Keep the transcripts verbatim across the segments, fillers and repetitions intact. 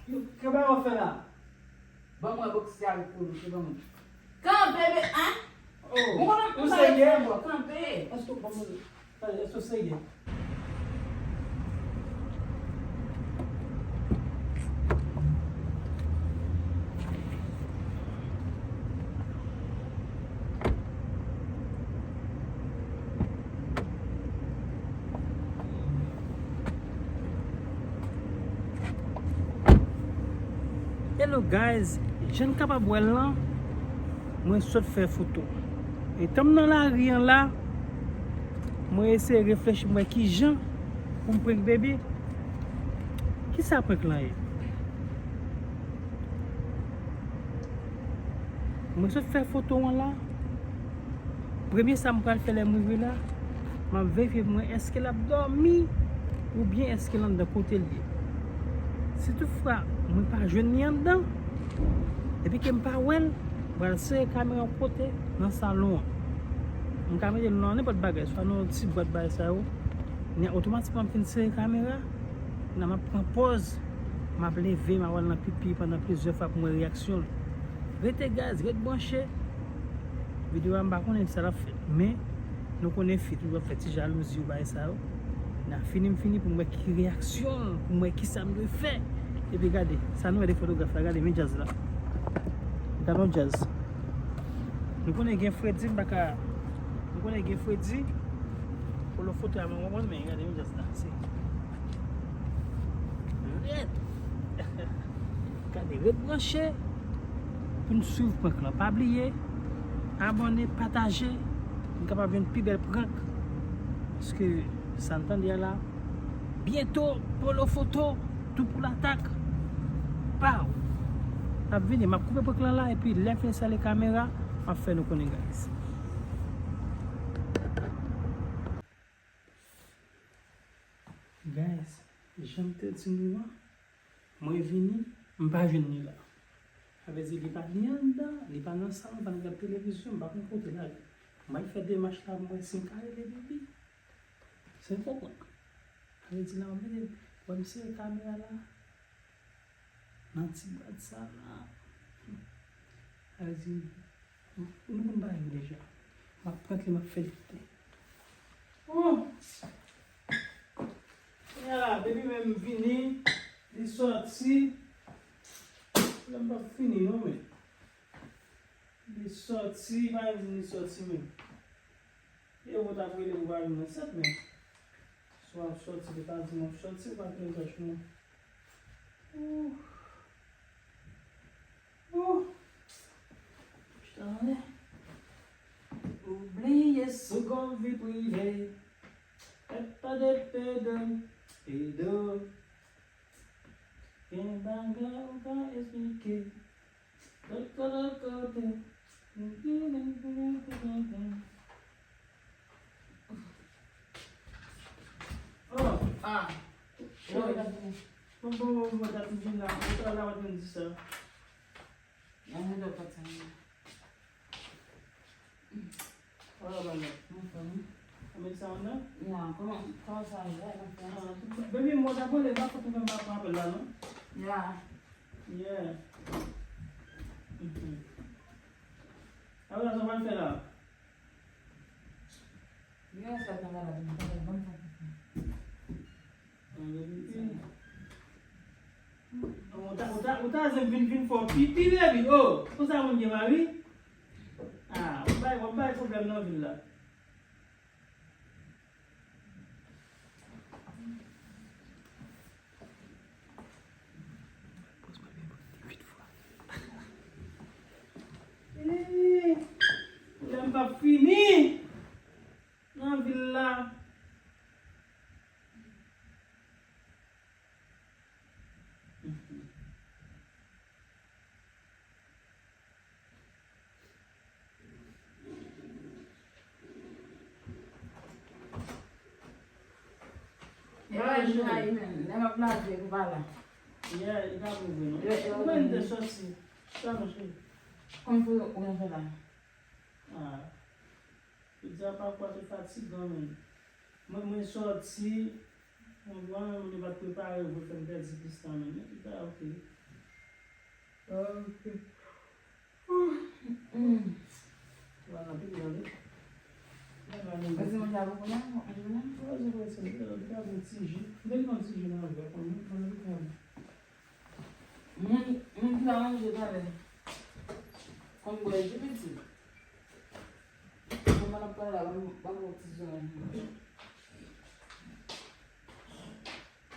Kè bagay w ap fè la? Ban mwen bòks sa avèk polo, se ban mwen. Kanpe, be, a? Oh, ou serye? Kanpe. Èske w, ban mwen, èske w serye? Hello guys, jan n kapab wè l lan, mwen sot fè foto. Etan m nan lari an la, mwen eseye reflechi, mwen kijan pou m prank baby. Kisa prank lan ye? Mwen sot fè foto an la. Premye sa m pral fè lè m rive la, m ap verifye pou mwen èske l ap dòmi oubyen èske l anndan kote l ye. Si toutfwa mwen pa jwenn li anndan, epi ke m pa wè l, m pral sere kamera yon kote nan salon an. M ka mete l nan nenpòt bagay, swa nan yon ti bwat bagay sa yo. Kounye a otomatikman m fin sere kamera, kounye a m ap pran pòz, m ap leve, m ap al nan pipi pandan plizyè fwa pou m wè reyaksyon l. Rete guys, ret branche. Videyo a m pa konnen sa l ap fèt, men nou konnen fi toujou ap fè ti jalouzi yo bagay sa yo. N a fini m fini pou m wè ki reyaksyon l, pou m wè kisa m dwe fè. Epi gade, sa nou wè de fotograf la, gade men djaz la. Gade yon djaz. Nou konnen gen fredi, m pa ka, nou konnen gen fredi. Polo foto a mwen konprann, men gade yon djaz la. Se rèd. Gade, ret branche pou n swiv prank lan. Pa bliye, abòne, pataje, pou n kapab jwenn pi bèl prank. Paske sa n tande a la, byento, polo foto, tou pou latak. Paw! N ap vini, m ap koupe prank lan la, epi lè m fin enstale kamera, m ap fè nou konnen, guys. Guys, jan m te di nou an, mwen vini, m pa jwenn li la. Sa vle di li pa ni anndan, li pa nan salon, pa nan gad televizyon, m pa konn kote l ale. M al fè demach la pou m wè si m ka rele baby. Se konprann. Sa vle di la, m ap vini, wè m sere kamera la. Nan ti bwat sa la. Sa vle di, nou konn bagay yo deja. M ap prank li, m ap fè l koute. Oh! Kounye a la, baby menm vini, li sòti. Pwoblèm p ap fini non, men. Li sòti, pa di li sòti, men. E ou t ap rele pou pa vin nan sèt, men. Si w ap sòti, li pa di m w ap sòti, ou pa t mesaj pou mwen. Ouh. Ouh. Chita anlè. Oubliye sou gon vi prive. Fè pa de pedo, pedo. Gen bagay ou ka esplike. Lòt kote, lòt kote. Oh, ah. Bon, bon, bon, bon, dat m vin la. Ou ta la, w ap vin di sa. Nan men dòk pa sa. Wala, wala. Anfòm. Ou met sa anndan? Ya, kòman, kòman sa ye? Anfòm. Ah, baby, mwen ta pale, pa fout ou fè m pa pran apèl la, non? Ya. Yeah. Mhm. Apre sa, sa w pral fè la? Gen yon sèl tan gade, mwen ta fè bon sa. Ou ta, ou ta, ou ta zen vin, vin fè w pipi, baby. Oh, konsa moun gen mari? Ah, w ap bay, w ap bay pwoblèm nan vil la. Pòz pa byen pran vit fwa. Eee, pwoblèm p ap fini nan vil la. E pa jwe a li menm, lè m ap lave pou pa la. Yeah, li pa pou vre non. Ou menm te sòti. Sa mwen cheri. Konn pou ou menm fè la. Ah. Jodi a pa kwè se fatigan menm. Mwen, mwen sòti, mwen vwa menm li pa t prepare pou fè m pèdi plis tan menm. Men tout bagay oke. Ok. Mm. Wala, pi gade. Gade la, men. Mwen se manje avè w kounye a, manje kounye a? Mwen se manje avè w, mwen se yon ti ji. Mwen te gen yon ti ji nan avè w, mwen, mwen te gen. Moun, moun ki pa manje talè konn bwè ji piti. Kòman n ap pale la, ban m, ban m yon ti zoranj manje.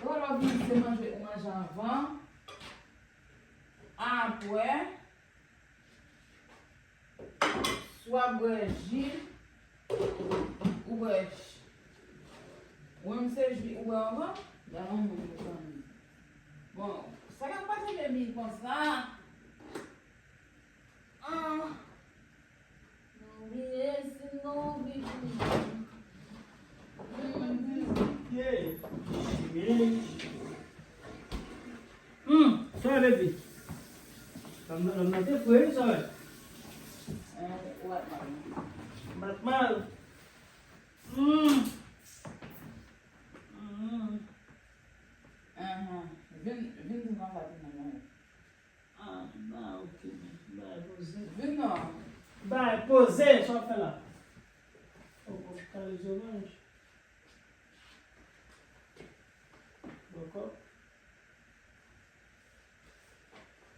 Lè w vini, se manje ou manje avan, apre, swa bwè ji, ou bwè ji. Ou menm se ji ou bwè avan? Gade yon moun mechan. Bon, sa k ap pase, baby, konsa? Ah. Nou bliye si nou viv. Hmm, sa, baby. Lòm nan, lòm nan te fre, wi, sa. Eh, ou bat mal. Bat mal. Hmm. Hmm. Ahan. Vin, vin di m konsa, ti moun. Ah, ba, ok, ba, poze. Vin non. Ba, poze, sa w ap fè la? O, o, kale zoranj. Bòkò.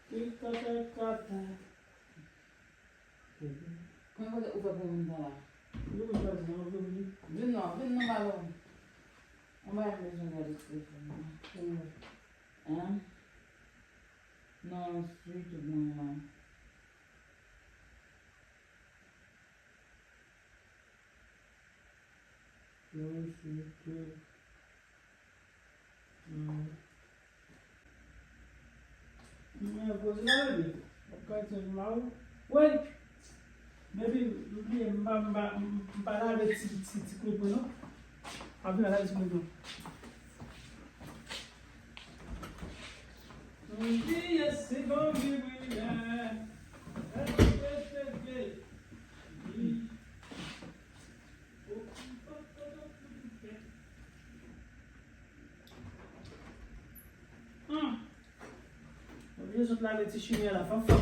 Ki kata kata. Kòman kote ou fè pou moun sa la? Li pou chwazi, non, pou li. Vin non, vin non, ba non. Mwen pa bezwen gade telefòn nan. Hein? Non, sweet mwen an. Non, sweet. Hmm. Mwen poze la, baby. Ap kay ti anj ma ou. Wey! Baby, m bliye, m pa, m pa, m pa lave ti, ti, ti klipwen non. Ap vin lave ti klipwen. M bliye se bon vibrilè. Hmm. Oblije sot lave ti chimè la, fanfan.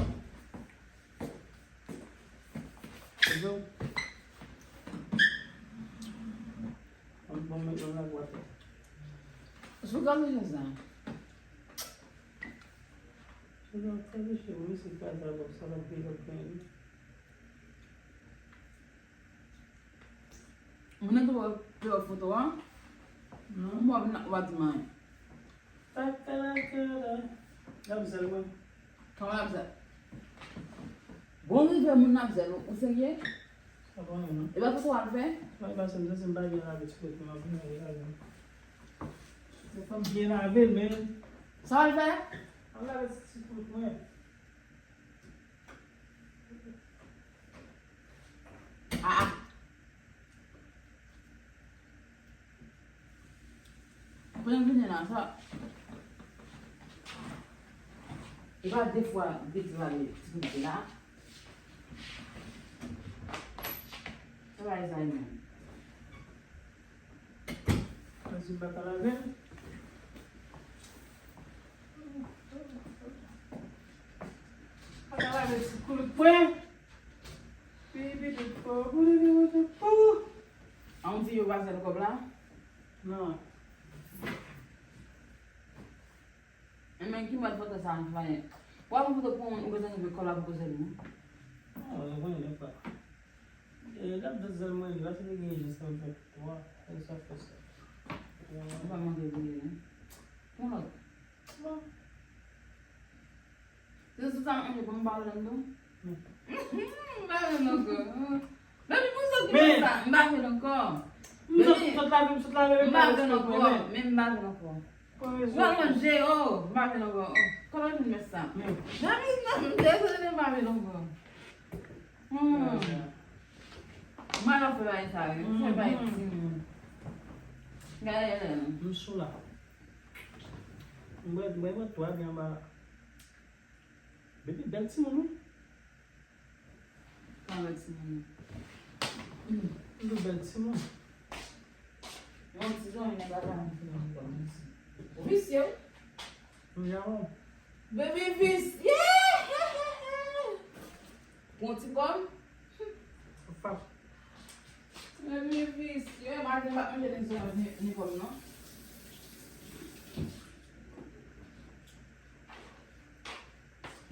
Se bon. Bon, bon, men, bon, la, bwat la. Sou gaz ou sa? Sou gaz, sa, mesye, wi, se gaz la, bon, sa, la, pi lòt, men. Moun nan te wè, te wè foto a? Non. Mwen w ap di mwen. Takalakala. L ap zèl mwen. Kòman l ap zèl? Bon, rive moun nan ap zèl ou, ou serye? Sa pa anyen non. E pa foto w al fè? Mwen pase m santi m pa byen lave ti kote m ap vin lave. Se fò m byen lave l, men. Sa w al fè? Al lave ti kote mwen. Ah, ah. Kounye a m vini la, sa. E pa de fwa, de fwa li, ti kote la. Sa pa e sa li menm. Ann di m pa ka lave l. Pa ka lave ti kout pwen. Pipipipo, bouliboulipo. A, ou di yo pa sèl kòb la? Non. Enben, ki mòd foto sa a fè? W ap foto pou moun, ou bezwen rive kòb la pou poze li, non? Ah, w konnen lè pa. E, l ap dot zèl mwen, li pa te gen jis nan fè twa, e sa fè sa. Ou pa manke bliye, non? Yon lòt. Bon. Se sou sa m anje pou m pa wè l ankò. M pa wè l ankò. Baby, pou sa ki fè sa, m pa wè l ankò. M sot, sot lave, m sot lave, m pa wè l ankò, men m pa wè l ankò. Mwen manje, oh, m pa wè l ankò. Oh, kòman nou met sa? Mami, non, m dezole, m pa wè l ankò. Hmm. Mwen ap fè bagay sa, wi. Fè bagay timoun. Gade, gade. M sou la. Mwen, mwen, mwen twa byen anba la. Baby, bèl timoun, wi. Pa bèl timoun, non. Hmm. Li bèl timoun. Yon ti zanmi nan papa m ki nan kò m isi. Ou visye, wi. M javon. Baby visye! Bon ti pòm. Pap. Mwen vin visye, maten m pa manje ni sou ni, ni pòm non.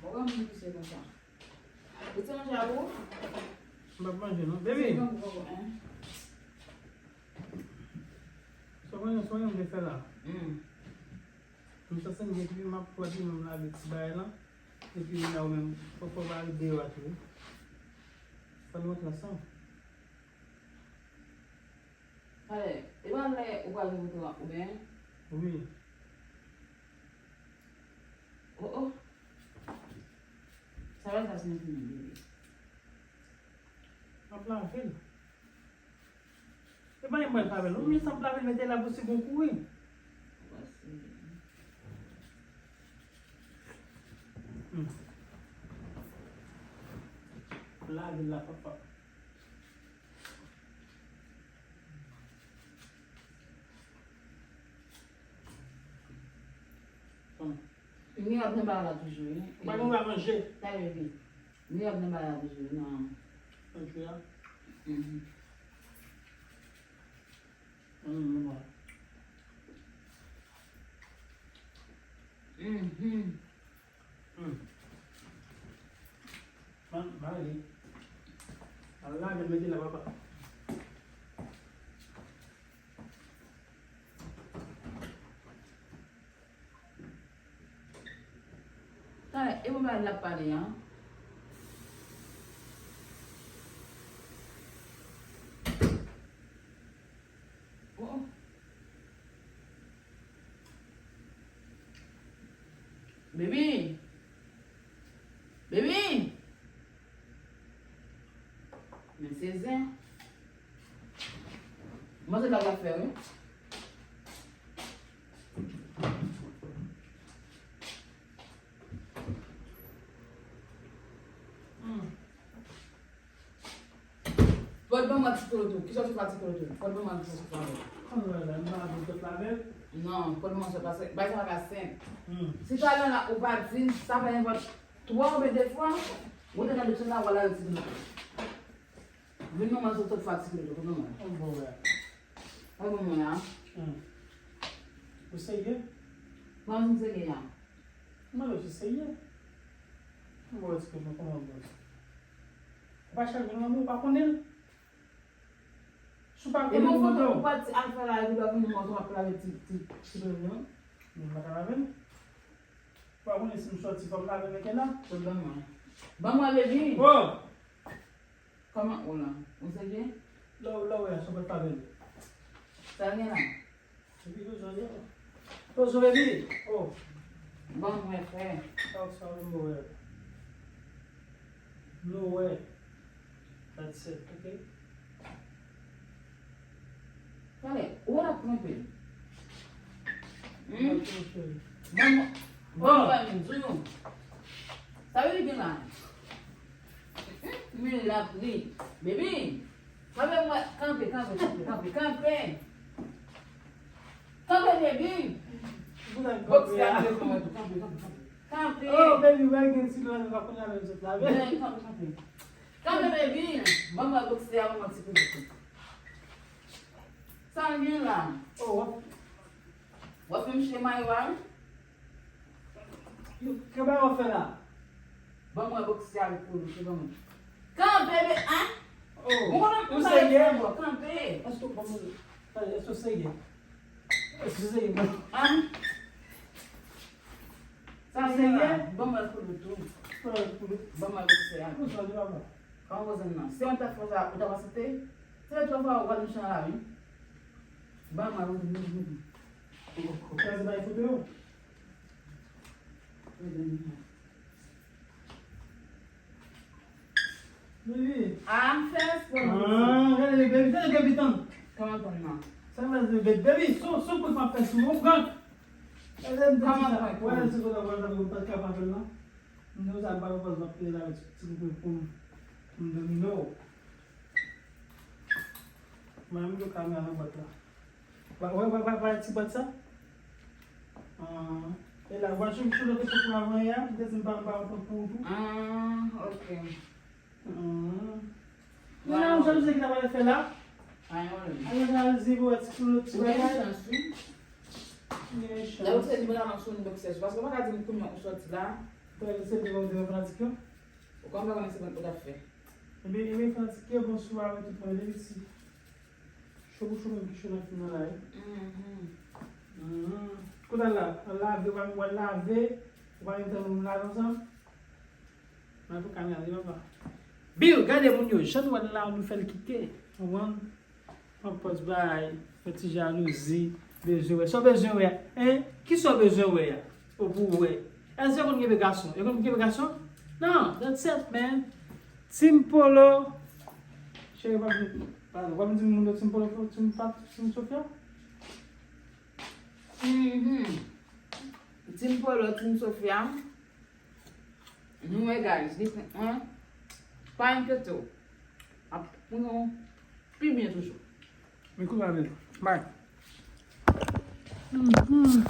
Bon, wè moun visye konsa. Ou te manje avè w? M p ap manje non. Baby. Se grangou poko, en. Sa w konnen, sa w konnen m te fè la? Hmm. M sanse m gen pipi, m ap pran pipi m lave ti bagay lan. Epi la ou menm, fò, fò w pa al deyò a tou wi. Fò nou rantre ansanm. Talè, e pa lè ou pral vin kote w a, oubyen? Wi. Oh, oh. Sa va, sa se yon fini, bebe. M ap lave l. E pa yon mwen lave l non, men sa m lave l, mete la pou si gon kouri. Hmm. Lave l la, papa. Bon. Ni ap nan bagay la toujou, wi. Ou pa gen dwa manje. Talè, wi. Ni ap nan bagay la toujou, non. Nan jwi a? Mhm. Mhm. Man, mari. Al lave, mete la, papa. Talè, e bon bagay l ap pale an. Oh, oh. Baby. Baby. Men se zen. Manje la w ap fè, wi. Hmm. Pot ban mwen ti koloto. Kisa w sot fè ti koloto? Pot ban mwen kisa w sot fè. Ann wè la, m pa konn sot lavel. Non, pot ban mwen sot pase. Bay sa pa ka senp. Hmm. Si talè la ou pa di, sa fè nenpòt twa oubyen de fwa, ou te nan dosye la, w al al ti koloto. Vin manman sot sot fè ti koloto, pot ban mwen. Ann bon wè. Pot ban mwen a. Hmm. Ou serye? Mwen serye a. Mwen wè se serye. Mwen wè ti kòman, kòman w wè. Ou pa chak jou nan lanmou, ou pa konnen l. Si w pa konnen l, ou pa di al fè la, epi lè w vini, mwen ap lave ti, ti, ti pèl yo. Mwen pa ka lave l. Ou pa konnen si m sòti, fò m lave mete la. Sot ban mwen. Ban mwen, baby. Oh! Kòman ou la? Ou serye? Lè w, lè w wè, se w pa t lave l. Sa gen la? Epi yo jodi a. Oh, so baby. Oh. Ban mwen frè. Talk sa w nowhere. Nowhere. That's it, okay? Talè, ou wè l ap twonpe. Hmm? Ban mwen, ban mwen, m di w. Sa yo gen la. Men l ap ri. Baby. Kanpe, mwen, kanpe, kanpe, kanpe, kanpe, kanpe. Kanpe, baby. Bòks la kanpe, kanpe, kanpe, kanpe. Kanpe. Oh, baby, wè gen ti lò nan pa konnen avè zòt la, baby. Kanpe, kanpe. Kanpe, baby. Ban mwen bòks la, ban mwen ti kou. Sa l gen la? Oh, w ap fè m chire mayo a, wi. Ki bagay w ap fè la? Ban mwen bòks avèk polo, se ban mwen. Kanpe, be, an? Oh, ou serye? Kanpe. Èske w, èske w serye? Èske w serye? An? Sa serye? Ban mwen polo tou. Ban mwen bòks avèk. Kòman w wè nan? Si yon ta fè sa, ou ta pa site? Se lè twa fwa ou pa nou chan la, wi. Ban mwen polo tou. Ou kraze bay foto yo? Baby. Ah, m fè espò. Ah, gade, baby, gade, baby, tann. Kòman tann nan? Sa m fè, baby, baby, sou, sou kout m ap fè sou ou, prank. Gade, m te di sa. Kòman prank? Wè, se kote w pral fè, ou pa t ka pa fè l, non? M di w sa, m pa gen pòz m ap peye la, ti, ti kout pou m, pou m domine w. Mwen menm, m gen kamera nan bòt la. Wè, wè, wè, wè, wè ti bòt sa? Ah, e la, wè, chou, chou, lòt chou pou avan yè, m te di m pa, m pa pran pou ou tou. Ah, ok. Mwen la, yon jalouzi ki ta pral fè la. Anyen pwoblèm. Anyen jalouzi pou wè ti pou lòt ti bagay. Gen chans, wi. Gen chans. Lè ou te di mwen avan sou yon boksè, paske ou pa ka di m kounye a ou sòti la. Tande se devan ou te fanatik yo. Ou konn pa konnen se mwen ou t ap fè. Ebyen, ebyen, fanatik yo, bonswa, wi, tout mwen, depi ti. Cho pou cho, menm ki cho nan fim nan la, wi. Mhm. Kounye a la, al lave, w al lave, ou pa menm tan nou lave ansanm. Nan pou kamera li, papa. Bill, gade moun yo, jan nou wè l la, nou fè l kite. Konprann? Pran pòz bay, fè ti jalouzi, bezwen wè. Sa w bezwen wè a? Hein? Kisa w bezwen wè a? Ou pou wè. Èske yo konn kenbe gason? Yo konn kenbe gason? Non, that's it, man. Team Polo. Cheri, w ap di, padon, w ap di moun yo Team Polo, Team Pat, Team Sofia? Mhm. Team Polo, Team Sofia. Nou wè, guys, li pran, hein? Pa enkyete w. Ap pran pi byen toujou. Men kou la vin. Bay. Mhm.